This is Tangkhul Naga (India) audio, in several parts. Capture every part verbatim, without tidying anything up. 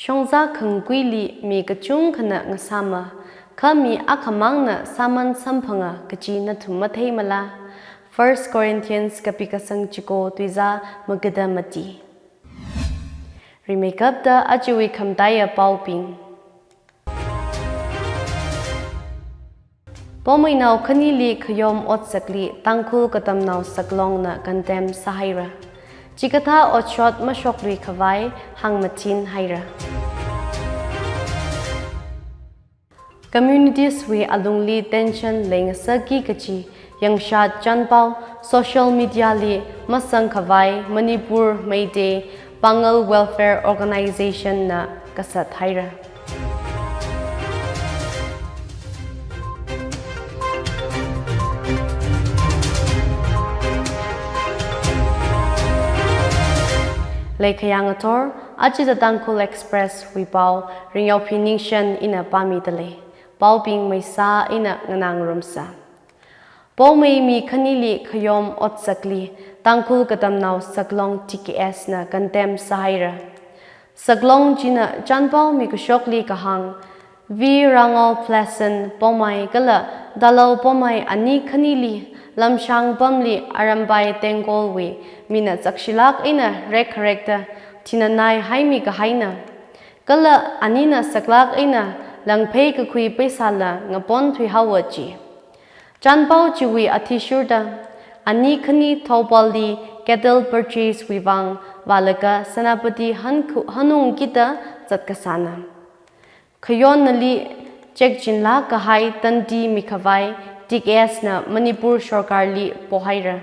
Shongza khangakuili mi kachungkhana ngasāma, kha mi akhamangna sāman samphanga kaji nathum matheimala? First Corinthians kapi kasang chiko tuizā magada mati. Rimeikapta ajawui khamataiya paobing. Pomeinao khanili khayom otsakli Tangkhul Katamnao Saklongna condemn sāhaira. Chikathā otshot mashoklui khavai hāngmathinhaira. Communities wui alungli tension leingasakki kaji yangshat chanpao social media li masang khavai Manipur Meitei Pangal Welfare Organization na kasat haira. Leikhayang athor, aja The Tangkhul Express wui pao, Ringyaophi Ningshen ina pāmidalei. Paobing maisā ina nganāngarumsa. Pomei mi khanili khayom otsakli Tangkhul Katamnao Saklong T K S na condemn sāhaira. Saklong china chanpao mikashokli kahāng, V Rangao Pleasant Pomei kala Dalao Pomei ani khanili Lamshang pamli Arambai Tengkolwui mina chakshilāk eina rekkharekta thinanai haimi kahaina. Kala anina saklāk eina langphei kakhui paisāla ngapon thuihaowa ji. Chanpao chiwui athishurda, ani khani Thoubal li cattle purchase wui vang vālaga Senapati hankhu-, hanungkida zatkasāna. Khayonnali chekchinlāk kahai tandi mikhavai T K S na Manipur sorkarli pohaira.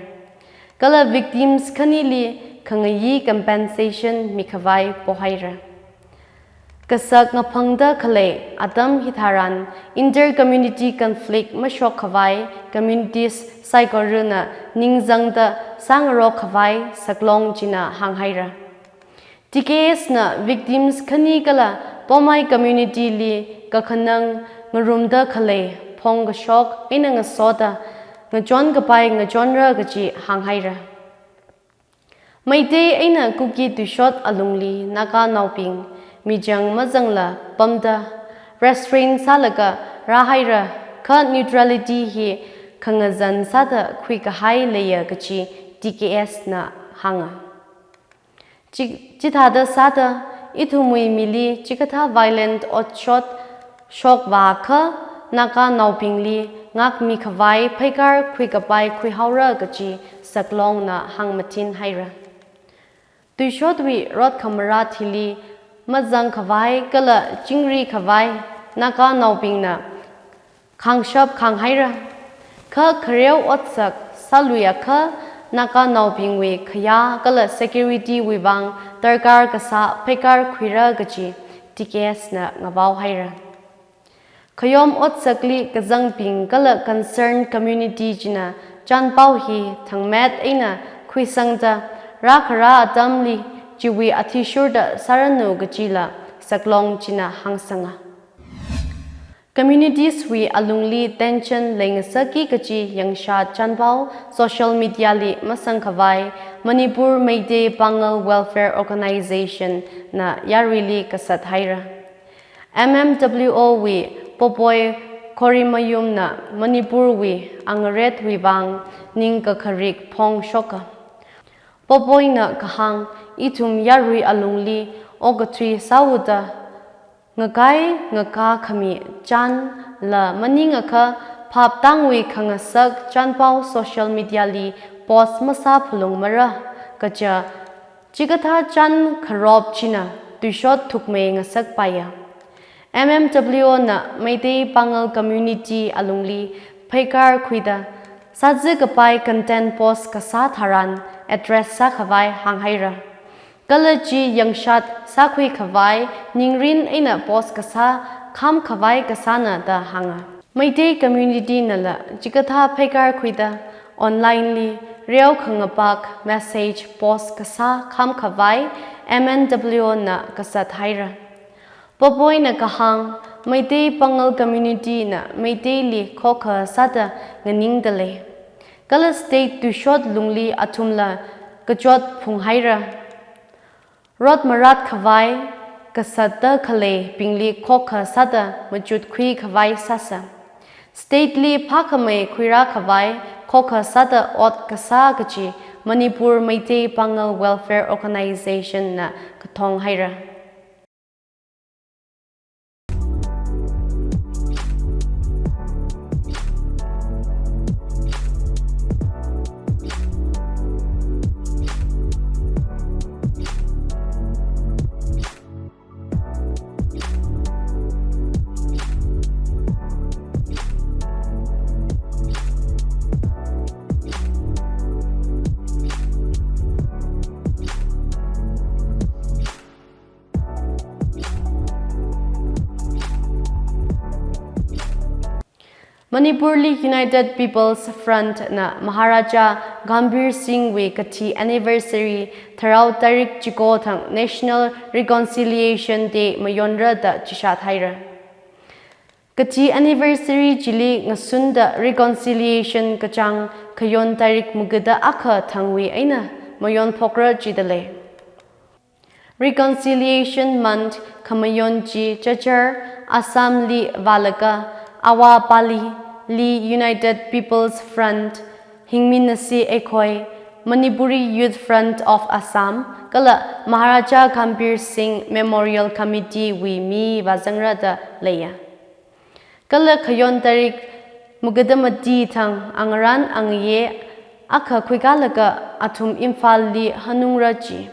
Kala victims khanili khangayi compensation mikhavai pohaira. Kasak ngaphangda khalei atam hitharan inter-community conflict mashok khavai communities saikorana ningzangda sāngarok khavai Saklong china hānghaira. T K S na victims khani kala Pomei community li kakhanang ngarumda khalei phongkashok eina ngasoda ngachon kapai ngachonra kaji hānghaira. Meitei eina Kuki tuishot alungli Naganaobing mijang mazangla pamda restrain sālaga rāhaira, kha neutrality hi khangazan sāda khuikahai leiya kaji T K S na hānga. Chi-, chithāda sāda, ithumwui mili chikathā violent otshot shokvākha Naganaobingli ngākmi khavai pheikar khuikapai khuihaora kaji Saklongna hāngmathinhaira. Tuishotwui rot khamarat hili mazang khavai kala chingri khavai Naganaobingna khangshap khanghaira. Kha khareo otsak sāluiakha Naganaobingwui khayā kala security wui vang darkar kasā pheikar khuira kaji T K S na ngavaohaira. Khayom otsakli kazangbing kala concerned community china chanpao hi thangmet eina khuisangda rākhara atamli chiwui athishurda sāranu kajila Saklong china hāngsanga. Communities wui alungli tension leingasakki kaji yangshat chanpao social media li masang khavai Manipur Meitei Pangal Welfare Organization na yaruili kasat haira. M M W O wui Popoi Khorimayumna Manipur wui angaretwui vang ningkakharik phongshoka. Popoina kahāng, ithum yarui alungli okathui sāuda ngakai ngakā khami chan la maningakha phap tangwui khangasak chanpao social media li post masā phalungmara kaja chikathā chan kharop china tuishot thukmei ngasakpaiya. M M W O na Meitei Pangal community alungli pheikar khuida sāzi kapai content post kasā tharan address sākhavai hānghaira. Kala chi yangshat sākhui khavai ningrin eina post kasā kham khavai kasāna da hānga. Meitei community nala chikathā pheikar khuida online li reo khangapak message post kasā kham khavai M M W O na kasat haira. Popoina kahāng, Meitei Pangal community na Meiteili khokha sāda nganingdalei. Kala state tuishot lungli athumla kachot phunghaira. Rot marat khavai, kasatta khaleibingli khokha sāda machutkhui khavai sāsa. State li phākhamei khuirā khavai khokha sāda ot kasā kachi Manipur Meitei Pangal Welfare Organization na kathong haira. Manipurli United People's Front na Maharaja Gambhir Singh wui kathi anniversary tharao tarik chiko thang National Reconciliation Day mayonra da chishat haira. Kathi anniversary chili ngasunda reconciliation kachāng khayon tarik magada akha thangwui eina mayonphokra jida lei. Reconciliation Month khamayon chi Cachar, Assam li vālaga Avapali li United People's Front, Hingminasi Eikhoi, Manipuri Youth Front of Assam, kala Maharaja Gambhir Singh Memorial Committee wui mi vāzangra da leiya. Kala khayon tarik magada mati thang angarān angayei akha khuikalaga athum Imphal li hanungra ji.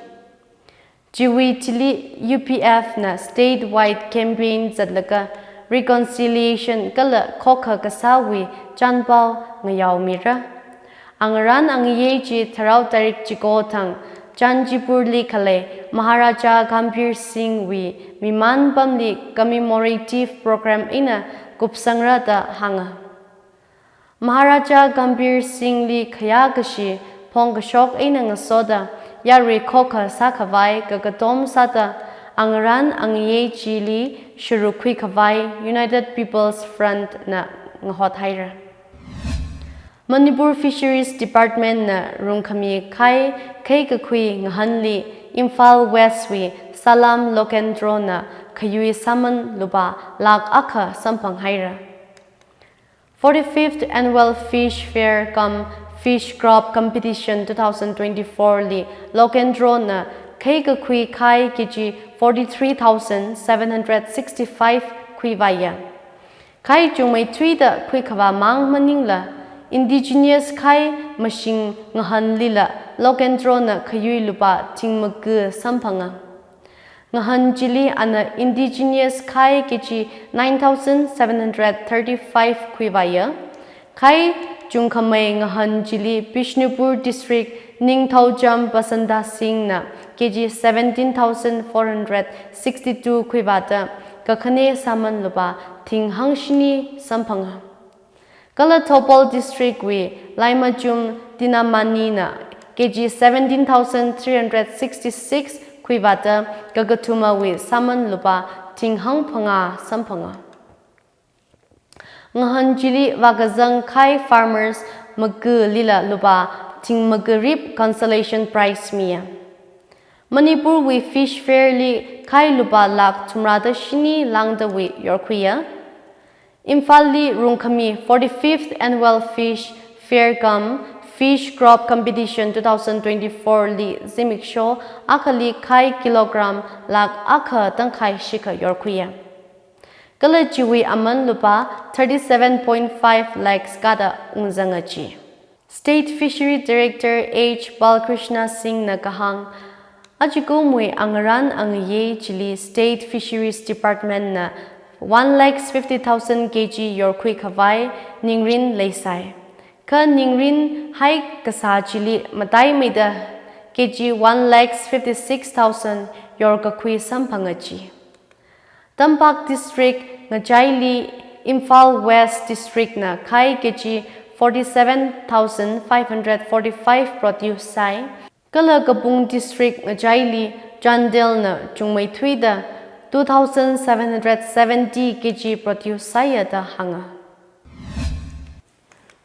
Chiwui thili U P F na statewide campaign zatlaga reconciliation kala khokha kasāwui chānpao ngayaomira. Angarān angayei chi tharao tarik chiko thang Chanchipur li khalei Maharaja Gambhir Singh wui mimān pamli commemorative program eina kupsangra da hānga. Maharaja Gambhir Singh li khayā kashi phongkashok eina ngasoda yarui khokha sākhavai kakatom sāda angarān angayei chili sharuk khuikhavai United People's Front na ngahot haira. Manipur Fisheries Department na rungkhami khai kheikakhui ngahanli Imphal West wui Salam Lokendro na khayui sāman lupā lakh akha samphang haira. Forty-fifth Annual Fish Fair cum Fish Crop Competition two thousand twenty-four li Lokendro na kheikakhui khai K G forty-three thousand seven hundred sixty-five khuivāya. Khai chungmeithuida khuikhavā mang maningla, indigenous khai mashing ngahanlila Lokendro na khayui lupā thingmaka samphanga. Ngahan chili ana indigenous khai K G nine thousand seven hundred thirty-five khuivāya. Khai chungkhamei ngahan chili Bishnupur District Ningthoujam Basanta Singh na K G seventeen thousand four hundred sixty-two khuivāda kakhane sāman lupā thinghang shini samphanga. Kala Thoubal District wui Laimachum Tinamani na K G seventeen thousand three hundred sixty-six khuivāda kakathumawui sāman lupā thinghang phangā samphanga. Ngahan chili vākazang khai farmers makalila lupā thingmakarip consolation prize miya. Manipur wui Fish Fair li khai lupā lakh thumrāda shini lāngdawui yorkhuiya. Imphal li rungkhami forty-fifth Annual Fish Fair cum Fish Crop Competition two thousand twenty-four li zimiksho akhali khai kilogram lakh akha tangkhai shikha yorkhuiya. Kala chiwui aman lupā thirty-seven point five lakhs kada ungzanga ji. State Fishery Director H Balakrishna Singh na kahāng, ajikumwui angarān angayei chili State Fisheries Department na one lakhs fifty thousand K G yorkhui khavai ningrin leisai. Kha ningrin hai kasā chili mataimeida K G one lakhs fifty-six thousand yorkakhui samphanga ji. Tampak District ngachaili Imphal West District na khai K G forty-seven thousand five hundred forty-five produce sai. Kala Kabung District ngachaili Chandel na chungmeithuida two thousand seven hundred seventy K G produce saiya da hānga.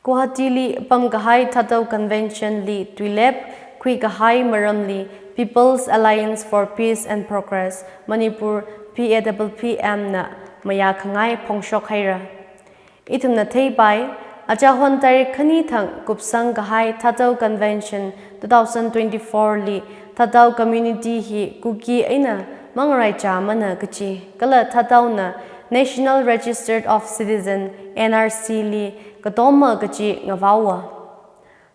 Guwahati li pamkahai Thatou Convention li tuilep khuikahai maramli People's Alliance for Peace and Progress Manipur, P A P P M na mayākhangai phongshok haira. Ithumna theipai, achahon tarik khani thang kupsang kahai Thadou Convention two thousand twenty-four li Thadou community hi Kuki eina mangaraichāmana kachi, kala Thadouna National Register of Citizen, N R C li katoma kachi ngavaowa.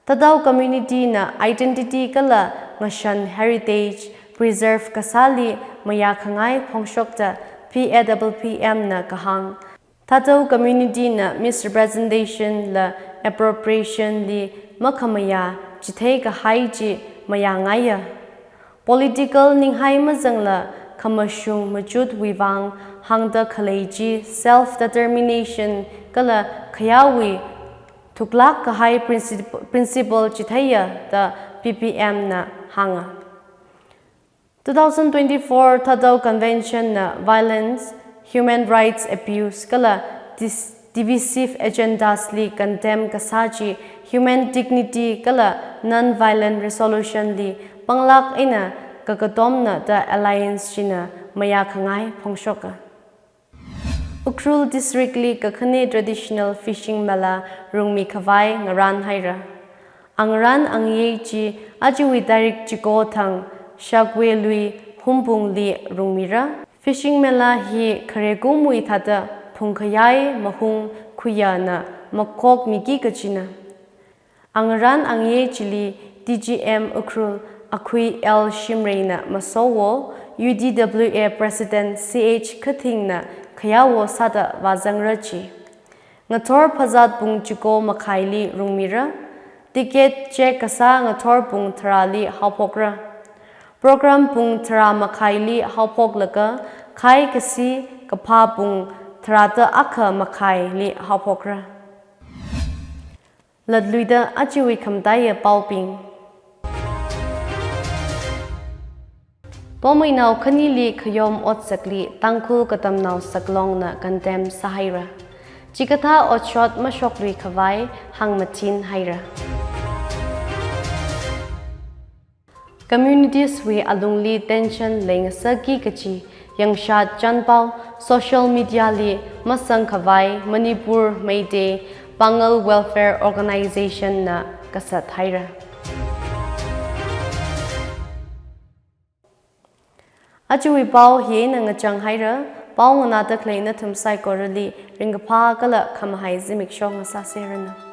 Thadou community na identity kala ngashan heritage preserve kasāli mayākhangai phongshokta P A P P M na kahāng. Thadou community na misrepresentation la appropriation li makhamayā chithei kahai chi mayāngaiya. Political ninghai mazangla khamashung machutwui vang hāngda khalei chi self-determination kala khayāwui thuklāk kahai princip-, principle chitheiya da P P M na hānga. Two thousand twenty-four Thadou Convention na violence, human rights abuse kala dis-, divisive agendas li condemn kasā chi human dignity kala non-violent resolution li panglāk eina kakatomna da Alliance china mayākhangai phongshoka. Ukhrul District li kakhane traditional fishing mela rungmi khavai ngarān haira. Angarān angayei chi ajawui tarik chiko thang Shakwe lui Humbung li rungmira. Fishing mela hi khare kumwui thāda phungkhayai mahung khuiyana makhokmiki kachina. Angarān angayei chili D G M Ukhrul Akhui L Shimrayna masowo, U D W A President C H Khathingna khayāwo sāda vāzangra chi. Ngathor phazat pung chiko makhaili rungmira, ticket check kasā ngathor pung tharāli haophokra. Program pung tharā makhaili haophoklaga, khai kasi kaphā pung tharāda akha makhaili haophokra. Latluida ajawui khamataiya paobing. Pomainao khanili khayom otsakli Tangkhul Katamnao Saklongna condemn sāhaira. Chikathā otshot mashoklui khavai hāngmathin haira. Communities wui alungli tension leingasakki kachi yangshat chanpao social media li masang khavai Manipur Meitei Pangal Welfare Organization na kasat haira. Ajawui pao hi eina ngachang haira, pao nganāda khalei nathum saikorali ringkaphā kala khamahai zimiksho ngasāseranu.